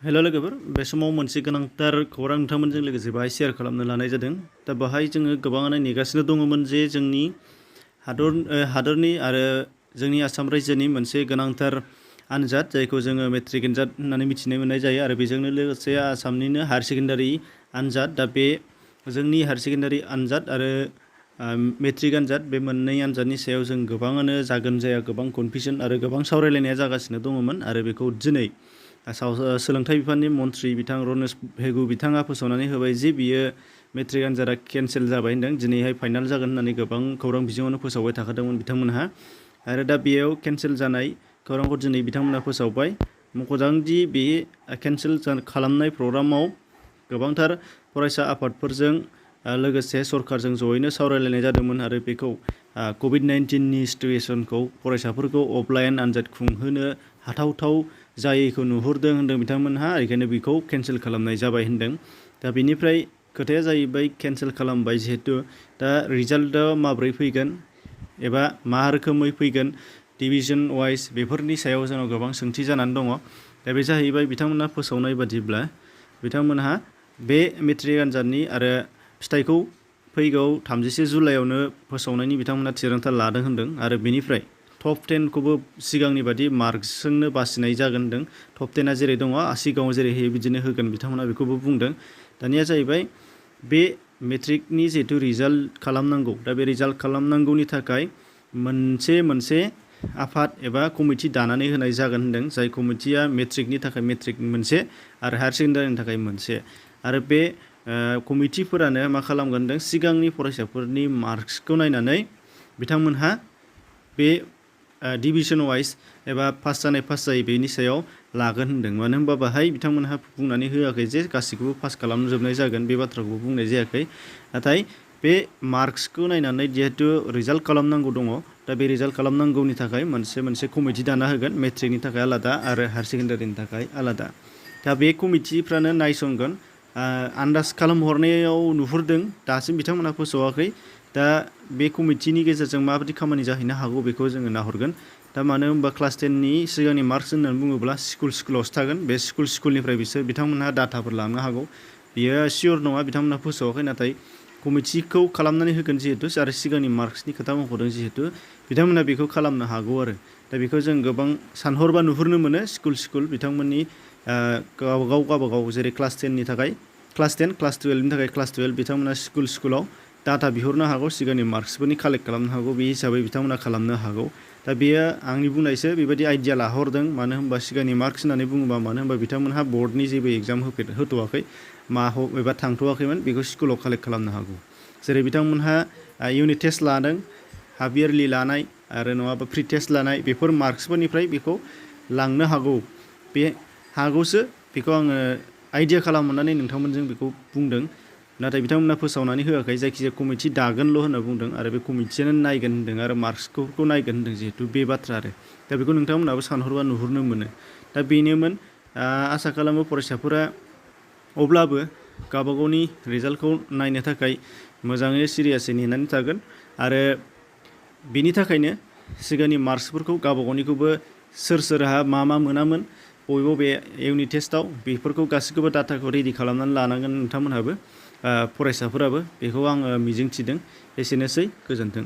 हेल' लोगोफोर बे समाव मोनसे गोनांथार खौरां नोंथांमोनजों लोगोसे बाहाय शेयार खालामनो लानाय जादों। दा बाहाय जोङो गोबाङानो नेगासिनो दङमोन जे जोंनि हादरनि आरो जोंनि आसाम रायजोनि मोनसे गोनांथार आनजाद जायखौ जोङो मेट्रिक आनजाद होननानै मिथिनो मोननाय जायो आरो बेजोंनो लोगोसे आसामनिनो हायार सेकेन्डारि आनजाद। दा बे जोंनि हायार सेकेन्डारि आनजाद आरो मेट्रिक आनजाद बे मोननै आनजादनि सायाव जों गोबाङानो जागोन जाया गोबां कनफिउजन आरो गोबां सावरायलायनाया जागासिनो दङमोन आरो बेखौ दिनै सोलोंथाइ बिफाननि मन्थ्रि बिथां रनेश भेगु बिथाङा फोसावनानै होबाय जे बियो मेट्रिक आनजादा केन्सेल जाबाय होनदों। दिनैहाय फाइनाल जागोन होननानै गोबां खौरां बिजोङावनो फोसावबाय थाखादोंमोन बिथांमोनहा आरो दा बेयाव केन्सेल जानाय खौरांखौ दिनै बिथांमोनहा फोसावबाय। मख'जांदि बे केन्सेल खालामनाय प्रग्रामाव गोबांथार फरायसा आफादफोरजों लोगोसे सरकारजों जयैनो सावरायलायनाय जादोंमोन आरो बेखौ कभिड-19नि सिटुवेसनखौ फरायसाफोरखौ अफलाइन आनजाद खुंहोनो हाथावथाव जायैखौ नुहुरदों होनदों बिथांमोनहा, बेखायनो बेखौ केन्सेल खालामनाय जाबाय होनदों। दा बेनिफ्राय खोथाया जाहैबाय केन्सेल खालामबाय जिहेतु दा रिजाल्टआ माब्रै फैगोन एबा मा रोखोमै फैगोन डिभिजन वाइज बेफोरनि सायाव जोंनाव गोबां सोंथि जानानै दङ। दा बे जाहैबाय बिथांमोनहा फोसावनाय बादिब्ला बिथांमोनहा बे मेट्रिक आनजादनि आरो फिथाइखौ फैगौ 30 जुलाइआवनो फोसावनायनि बिथांमोनहा थिरांथा लादों होनदों आरो बेनिफ्राय टप 10खौबो सिगांनि बादि मार्कसजोंनो बासिनाय जागोन होनदों। टप 10आ जेरै दङ सिगाङाव जेरै होयो बिदिनो होगोन बिथांमोना बेखौबो बुंदों। दानिया जाहैबाय बे मेट्रिकनि जिहेतु रिजाल्ट खालामनांगौ, दा बे रिजाल्ट खालामनांगौनि थाखाय मोनसे आफाद एबा कमिटि दानानै होनाय जागोन होनदों। जाय कमिटिया मेट्रिकनि थाखाय मेट्रिक मोनसे आरो हायार सेकेन्डारिनि थाखाय मोनसे आरो बे कमिटिफोरानो मा खालामगोन होनदों सिगांनि फरायसाफोरनि मार्कसखौ नायनानै बिथांमोनहा बे डिभिजन वाइज एबा पास जायै बेनि सायाव लागोन होनदों। मानो होनबा बाहाय बिथांमोनहा बुंनानै होआखै जे गासैखौबो पास खालामजोबनाय जागोन, बे बाथ्राखौबो बुंनाय जायाखै। नाथाय बे मार्कसखौ नायनानै जिहेतु रिजाल्ट खालामनांगौ दङ, दा बे रिजाल्ट खालामनांगौनि थाखाय मोनसे कमिटि दाना होगोन, मेट्रिकनि थाखाय आलादा आरो हायार सेकेन्डारिनि थाखाय आलादा। दा बे कमिटिफ्रानो नायसंगोन। आन्दाज खालामहरनायाव नुहुरदों दासिम बिथांमोनहा फोसावाखै। दा बे कमिटिनि गेजेरजों माबायदि खामानि जाहैनो हागौ बेखौ जोङो नाहरगोन। दा मानो होनबा क्लास 10नि सिगांनि मार्कस होननानै बुङोब्ला स्कुलावसो थागोन। बे स्कुलनिफ्राय बिथांमोनहा डाटाफोर लानो हागौ, बियो सियर नङा, बिथांमोनहा फोसावाखै। नाथाय कमिटिखौ खालामनानै होगोन जिहेतु आरो सिगांनि मार्कसनि खोथा मख'दों जिहेतु बिथांमोनहा बेखौ खालामनो हागौ आरो दा बेखौ जों गोबां सानहरबा नुहुरनो मोनो। स्कुल बिथांमोननि गावबागाव जेरै क्लास 10नि थाखाय क्लास 10, क्लास 12नि थाखाय क्लास 12 बिथांमोना स्कुलाव डाटा बिहरनो हागौ, सिगांनि मार्कसफोरनि कालेक्ट खालामनो हागौ, बे हिसाबै बिथांमोना खालामनो हागौ। दा बेयो आंनि बुंनायसो, बेबायदि आइडिया लाहरदों। मानो होनबा सिगांनि मार्कस होननानै बुङोबा मानो होनबा बिथांमोनहा बर्डनि जेबो एग्जाम होथ'वाखै एबा थांथ'वाखैमोन, बेखौ स्कुलाव कालेक्ट खालामनो हागौ। जेरै बिथांमोनहा इउनिट टेस्ट लादों, हाफ इयारलि लानाय आरो नङाबा प्रि टेस्ट लानाय, बेफोर मार्कसफोरनिफ्राय बेखौ लांनो हागौ। बे हागौसो बेखौ आङो आइडिया खालामनानै नोंथांमोनजों बेखौ बुंदों। नाथाय बिथांमोना फोसावनानै होआखै, जायखिजाया कमिटि दागोनल' होनना बुंदों आरो बे कमिटियानो नायगोन होनदों आरो मार्कसखौ नायगोन होनदों जिहेतु बे बाथ्रा आरो दा बेखौ नोंथांमोनाबो सानहरबा नुहुरनो मोनो। दा बेनोमोन, आसा खालामो फरायसाफोरा अब्लाबो गावबागावनि रिजाल्टखौ नायनो थाखाय मोजाङै सिरियासै नेनानै थागोन आरो बेनि थाखायनो सिगांनि मार्कसफोरखौ गावबागावनिखौबो सोरहा मा मोनामोन बबे इउनिट टेस्टआव बेफोरखौ गासैखौबो डाटाखौ रेडि खालामनानै लानांगोन नोंथांमोनहाबो, फरायसाफोराबो। बेखौ आङो मिजिंथिदों। एसेनोसै, गोजोन्थों।